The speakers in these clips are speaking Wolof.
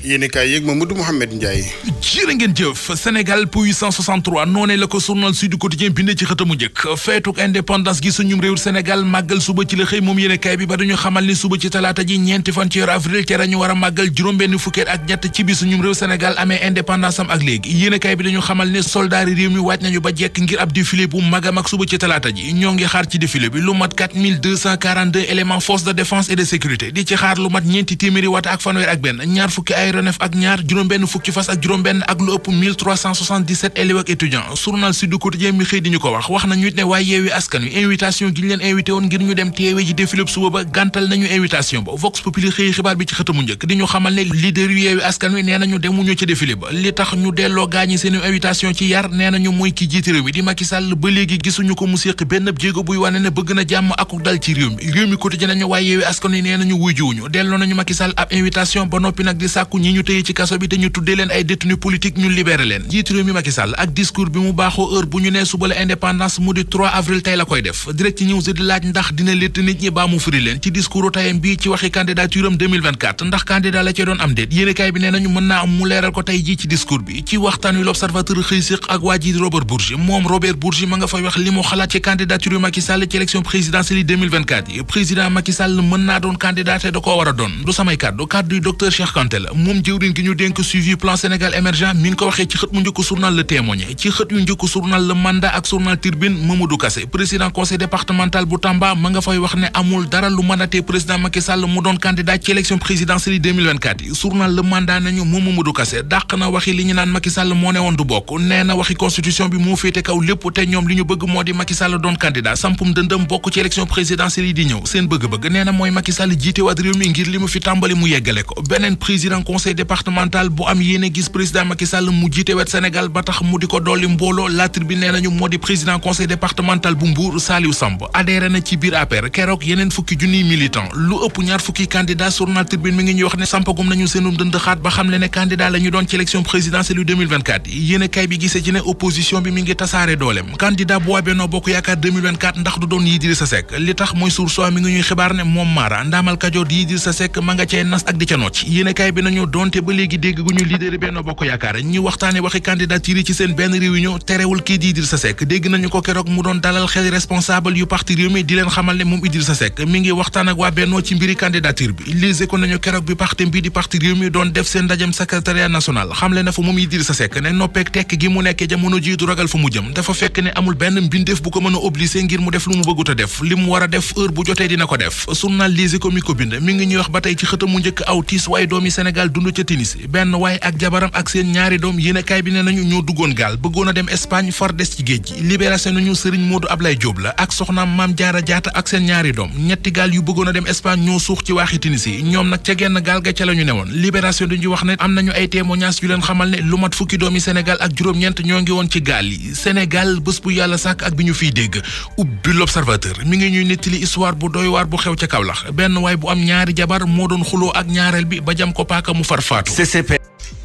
yéen kaay yeeg Mamadou Mouhamed Ndiaye. jërë ngeen jëf Sénégal puissance 63 noonee la ko journal Sud Quotidien bindee ci xëtamu njëkk feetuk indépendance gi suñum réew Sénégal màggal suba ci la xëy moom yéen kaay bi ba dañu xamal ni suba ci talaata ji ñeenti fan ci weeru avril ca ñu war a màggal juróom-benn fukkeet ak ñett ci bi suñum réew Sénégal amee indépendance am ak léegi yéen kaay bi dañu xamal ne soldaari réew mi waaj nañu ba jekk ngir ab défilé bu mag a mag suba ci talaata ji ñoo ngi xaar ci défilé bi lu mat 4242 éléments force de défense et de sécurité di ci xaar lu mat ñeenti téeméeri wata ak fanweer ak benn ñaar fukki aéronef ak ñaar juróom-benn fukki fas ak juróom-benn ak lu ëpp 1377 élèves ak étudiants journal Sud Quotidien mi xëy di ñu ko wax nañu it ne waaye Yewwi Askan Wi invitation gi ñu leen invité woon ngir ñu dem teewe ji défilé suba ba gàntal nañu invitation ba Vox Populi xëy xibaar bi ci xëtamu njëkk di ñu xamal ne leader yu Yewwi Askan Wi nee nañu demuñu ci défilé ba li tax ñu delloo gaañi seen invitation ci yar nee nañu mooy ki jiite réew mi di Macky Sall ba léegi gisuñu ko mu séq benn jéego buy wane ne bëgg na jàmm akuk dal ci réew mi Quotidien nañu waaye Yewwi Askan Wi nee nañu wuy jiwuñu delloo nañu Macky Sall ab invitation ba noppi nag di sàkku ñi ñu tëye ci kaso bi te ñu tuddee leen ay détenus politique ñu libéré leen jiite réew mi Macky Sall ak discours bi mu baaxoo heure bu ñu nee suba la indépendance mu di 3 avril tey la koy def Direct News di laaj ndax dina létt nit ñi baa mu firi leen ci discours tayam bii ci waxi candidature am 2024 ndax candidat la ci doon am déet yéenekaay bi nee nañu mën naa am mu leeral ko tey jii ci discours bi ci waxtaan wi l'Observateur xëy séq ak waa ji Robert Bourgi moom Robert Bourgi ma nga fay wax li mu xalaat ci candidature yu Macky Sall ci élection présidentielle yi 2024 yi président Macky Sall mën naa doon candidat te da koo war a doon du samay kàddu yu docteur Cheikh Kanté la moom jëwriñ gi ñu dénk suivi plan Sénégal émergent mi ngi ko waxee ci xët mu njëkk journal Le Témoin ci xët yu njëkk journal Le Mandat ak journal Tribune Mamadou Kassé président conseil départemental bu Tamba ma nga fay wax ne amul dara lu mën a tee président Macky Sall mu doon candidat ci élection présidentielle yi 2024 yi journal Le Mandat nañu moom Mamadou Kassé dàq na waxi li ñu naan Macky Sall moo ne woon du bokk nee na waxi constitution bi moo féete kaw lépp te ñoom li ñu bëgg moo di Macky Sall doon candidat sampum dëndëm bokk ci élection présidentielle yi di ñëw seen bëgg-bëgg nee na mooy Macky Sall jiite waat réew mi ngir li mu fi tàmbali mu yeggale ko beneen président conseil départemental bu am yéene gis président Macky Sall mu jiite wet Sénégal ba tax mu di ko dolli mbooloo La Tribune nee nañu moo di président conseil départemental bu Mbour Saliou Samb adhéré na ci biir APR keroog yeneen fukki junniy militant lu ëpp ñaar fukki candidat journal Tribune mi ngi ñuy wax ne sampagum nañu seenum dënd xaat ba xam le ne candidat la ñu doon ci élection présidentielle yu 2024 yi yéene kay bi gisee ci ne opposition bi mi ngi tasaare dooleem candidat bu waa Benno Bokk Yaakaar 2024 ndax du doon Idrissa Seck li tax mooy Source A mi ngi ñuy xibaar ne moom Mara ndaamal Kajoor di Idrissa Seck ma nga cay nas ak di ca nocc yéene kay bi nañu donte ba léegi dégg gu ñu leader Benno Bokk Yaakaar ñi waxtaane waxi candidature yi ci seen benn réunion terewul kii di Idrissa Seck dégg nañu ko keroog mu doon dalal xel responsable yu parti réew mi di leen xamal ne moom Idrissa Seck mi ngi waxtaan ak waa Benno ci mbiri candidature bi lise ko nañu keroog bi parti bi di parti réew mi doon def seen ndajem secrétariat national xamle na fa moom Idrissa Seck ne noppeek tekk gi mu nekkee jamono ji du ragal fa mu jëm dafa fekk ne amul benn mbindeef bu ko mën a obligé ngir mu def lu mu bëggut a def li mu war a def heure bu jotee dina ko def journal lise ko mi ko bind mi ngi ñuy wax ba tey ci xëtam mu njëkk aw tiis waaye doomi Sénégal dund ca Tunis benn waaye ak jabaram ak seen ñaari doom yéenekaay bi ne nañu ñoo duggoon gaal bëggoon a dem Espagne far des ci géej gi libération nañu Serigne Modou Ablaye Diop la ak soxnaam Mame Diarra Diatta ak seen ñaari doom ñetti gaal yu bëggoon a dem Espagne ñoo suux ci waaxi Tunis yi ñoom nag ca genn gaal ga ca la ñu newoon libération dañuy wax ne am nañu ay témoignages yu leen xamal ne lu mat fukki doomi Sénégal ak juróom-ñeent ñoo ngi woon ci gaal yi Sénégal bés bu yàlla sàkk ak bi ñu fiy dégg ubbi l'Observateur mi ngi ñuy nettali histoire bu doy waar bu xew ca Kaolack benn waay bu am ñaari jabar moo doon xuloo ak ñaareel bi ba jam ko paaka mu far faatu.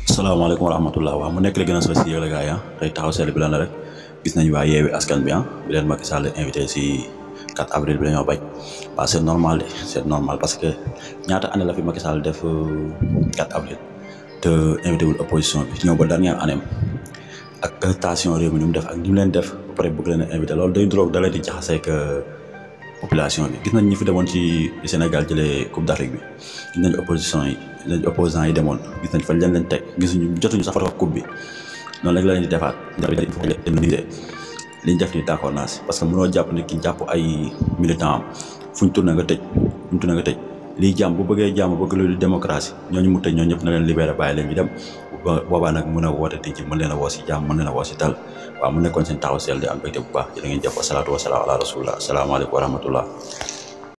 Asalaamaaleykum wa rahmatullah waaw mu nekk la gën a sos si yëgle gaay tey taxaw seetlu bi lan la rek gis nañu waa Yewwi Askan bi bi leen Macky Sall invité si 4 avril bi dañoo bañ waaw c'est normal de c'est normal parce que ñaata année la fi Macky Sall def 4 avril te invité wul opposition bi ñëw ba dernière année ak station réew mi ni mu def ak ni mu leen def ba pare bëgg leen a invité loolu day drogue da leen di jaxasee ak population bi gis nañ ñi fi demoon ci Sénégal jëlee Coupe d'Afrique bi gis nañ opposition yi gis nañ opposants yi demoon gis nañ fañ leen teg gisuñu jotuñu sax fa coupe bi noonu rek la leen di defaat li ñu def nii d'accord naa si parce que mënoo jàpp ne ki jàpp ay militant am fu ñu tourné nga tëj lii jàmm bu bëggee jàmm bëgg lu démocratie ñooñu mu tëj ñoo ñëpp na leen libéré bàyyi leen ñu dem boobaa nag mën a woote tey ci mën leen a woo si jàmm mën leen a woo si dal waaw mu nekkoon seen taxaw seel di am mbégte bu baax jërë ngeen jëf wasalaatu wasalaam ala rasulillah asalaamaaleykum wa rahmatullah